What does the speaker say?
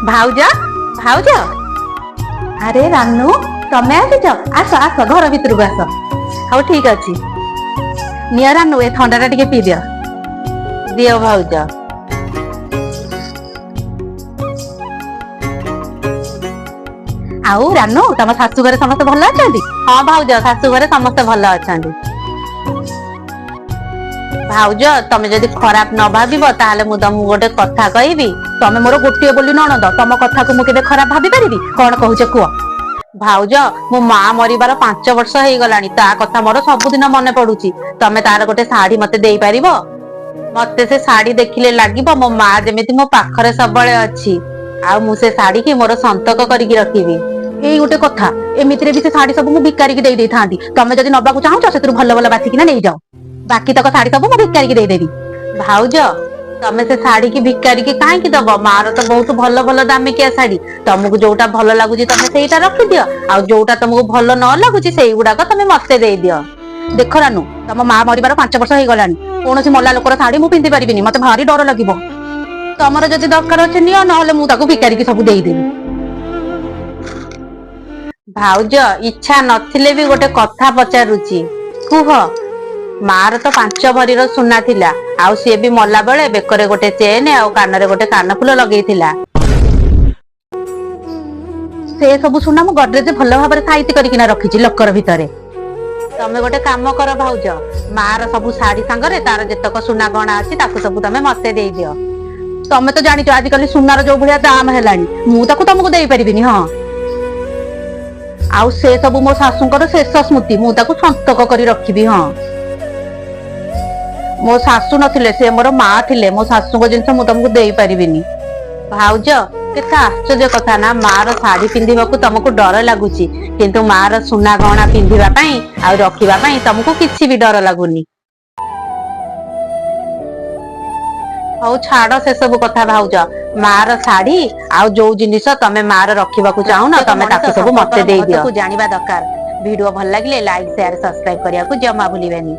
ଭାଉଜ, ଭାଉଜ। ଆରେ ରାନୁ, ତମେ ଆସିଛ? ଆସ ଆସ, ଘର ଭିତରକୁ ଆସ। ହଉ, ଠିକ ଅଛି। ନିଅ ରାନୁ, ଏ ଥଣ୍ଡାଟା ଟିକେ ପିଇ ଦିଅ। ଦିଅ ଭାଉଜ। ଆଉ ରାନୁ, ତମ ଶାଶୁ ଘରେ ସମସ୍ତେ ଭଲ ଅଛନ୍ତି? ହଁ ଭାଉଜ, ଶାଶୁ ଘରେ ସମସ୍ତେ ଭଲ ଅଛନ୍ତି। ଭାଉଜ, ତମେ ଯଦି ଖରାପ ନ ଭାବିବ, ତାହେଲେ ମୁଁ ତମକୁ ଗୋଟେ କଥା କହିବି। ତମେ ମୋର ଗୋଟିଏ ବୋଲି ନଣନ୍ଦ, ତମ କଥାକୁ ମୁଁ କେବେ ଖରାପ ଭାବି ପାରିବି? କଣ କହୁଛ କୁହ। ଭାଉଜ, ମୋ ମା ମରିବାର 5 ବର୍ଷ ହେଇଗଲାଣି। ତା କଥା ମୋର ସବୁଦିନ ମନେ ପଡୁଛି। ତମେ ତାର ଗୋଟେ ଶାଢୀ ମତେ ଦେଇପାରିବ? ମତେ ସେ ଶାଢୀ ଦେଖିଲେ ଲାଗିବ ମୋ ମା ଯେମିତି ମୋ ପାଖରେ ସବୁବେଳେ ଅଛି। ଆଉ ମୁଁ ସେ ଶାଢୀ କି ମୋର ସନ୍ତକ କରିକି ରଖିବି। ଏଇ ଗୋଟେ କଥା। ଏମିତିରେ ବି ସେ ଶାଢୀ ସବୁ ମୁଁ ଭିକାରିକି ଦେଇ ଦେଇଥାନ୍ତି। ତମେ ଯଦି ନବାକୁ ଚାହୁଁଛ, ସେଥିରୁ ଭଲ ଭଲ ବାଛିକିନା ନେଇଯାଅ। ବାକି ତକ ଶାଢୀ ସବୁ ମୁଁ ଭିକାରିକି ଦେଇଦେବି। ଭାଉଜ, ତମେ ସେ ଶାଢୀ କି ଭିକାରିକି କାହିଁକି ଦବ? ମାର ତ ବହୁତ ଭଲ ଭଲ ଦାମିକିଆ ଶାଢୀ। ତମକୁ ଯୋଉଟା ଭଲ ଲାଗୁଛି, ତମେ ସେଇଟା ରଖିଦିଅ। ଆଉ ଯୋଉଟା ତମକୁ ଭଲ ନ ଲାଗୁଛି, ସେଇଗୁଡାକ ତମେ ମତେ ଦେଇଦିଅ। ଦେଖ ରାନୁ, ତମ ମା ମରିବାର 5 ବର୍ଷ ହେଇଗଲାଣି। କୌଣସି ମଲା ଲୋକର ଶାଢୀ ମୁଁ ପିନ୍ଧି ପାରିବିନି। ମତେ ଭାରି ଡର ଲାଗିବ। ତମର ଯଦି ଦରକାର ଅଛି ନିଅ, ନହେଲେ ମୁଁ ତାକୁ ଭିକାରିକି ସବୁ ଦେଇଦେବି। ଭାଉଜ, ଇଚ୍ଛା ନଥିଲେ ବି ଗୋଟେ କଥା ପଚାରୁଛି। କୁହ। ମାର ତ 5 ଭରିର ସୁନା ଥିଲା, ଆଉ ସିଏ ବି ମଲା ବେଳେ ବେକରେ ଗୋଟେ ଚେନ୍ ଆଉ କାନରେ ଗୋଟେ କାନଫୁଲ ଲଗେଇଥିଲା। ସେ ସବୁ ସୁନା ମୁଁ ଗଡରେଜ ଭଲ ଭାବରେ ସାଇତି କରିକିନା ରଖିଛି ଲକର ଭିତରେ। ତମେ ଗୋଟେ କାମ କର ଭାଉଜ, ମାର ସବୁ ଶାଢୀ ସାଙ୍ଗରେ ତାର ଯେତକ ସୁନା ଗହଣା ଅଛି, ତାକୁ ସବୁ ତମେ ମତେ ଦେଇଦିଅ। ତମେ ତ ଜାଣିଛ, ଆଜିକାଲି ସୁନାର ଯୋଉ ଭଳିଆ ଦାମ ହେଲାଣି, ମୁଁ ତାକୁ ତମକୁ ଦେଇପାରିବିନି। ହଁ, ଆଉ ସେ ସବୁ ମୋ ଶାଶୁଙ୍କର ଶେଷ ସ୍ମୃତି। ମୁଁ ତାକୁ ସନ୍ତକ କରି ରଖିବି। ହଁ, ମୋ ଶାଶୁ ନଥିଲେ, ସେ ମୋର ମା ଥିଲେ। ମୋ ଶାଶୁଙ୍କ ଜିନିଷ ମୁଁ ତମକୁ ଦେଇପାରିବିନି। ଭାଉଜ, କେତେ ଆଶ୍ଚର୍ଯ୍ୟ କଥା ନା, ମାର ଶାଢୀ ପିନ୍ଧିବାକୁ ତମକୁ ଡର ଲାଗୁଛି, କିନ୍ତୁ ମାର ସୁନା ଗହଣା ପିନ୍ଧିବା ପାଇଁ ଆଉ ରଖିବା ପାଇଁ ତମକୁ କିଛି ବି ଡର ଲାଗୁନି। ହଉ, ଛାଡ ସେ ସବୁ କଥା। ଭାଉଜ, ମାର ଶାଢୀ ଆଉ ଯୋଉ ଜିନିଷ ତମେ ମାର ରଖିବାକୁ ଚାହୁଁନ, ପ୍ରତ୍ୟେକ ତମେ ମଣିଷ ତାକୁ ସବୁ ମତେ ସମ୍ପର୍କର ଦେଇଦିଅ। ମହତ୍ଵକୁ ଜାଣିବା ଦରକାର। ଭିଡିଓ ଭଲ ଲାଗିଲେ ଲାଇକ୍, ସେୟାର, ସବସ୍କ୍ରାଇବ କରିବାକୁ ଜମା ଭୁଲିବେନି।